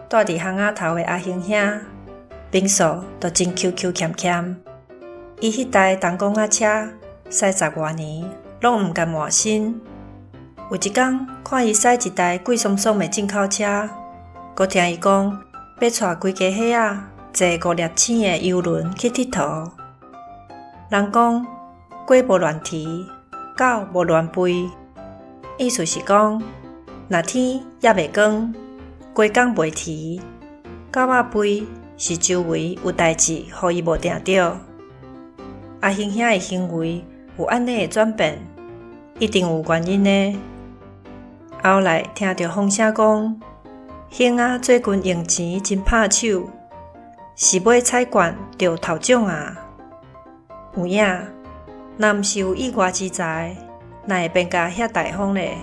住佇巷仔頭的阿興兄，平素都真抾抾儉儉。伊彼台銅管仔車駛十外年，攏毋甘換新。有一工看伊駛一台貴爽爽的進口車，閣聽伊講欲帶規家伙仔坐五粒星的郵輪去𨑨迌。人講雞無亂啼，狗無亂吠，意思是講，若天猶未光，雞公袂啼，狗仔吠是周圍有代誌，予伊無定著。阿興兄的行為有按呢的轉變，一定有原因的。後來聽著風聲講，興仔最近用錢真拍手，是買彩券著頭獎啊！有影，若毋是有意外之財，哪會變甲遐大方咧？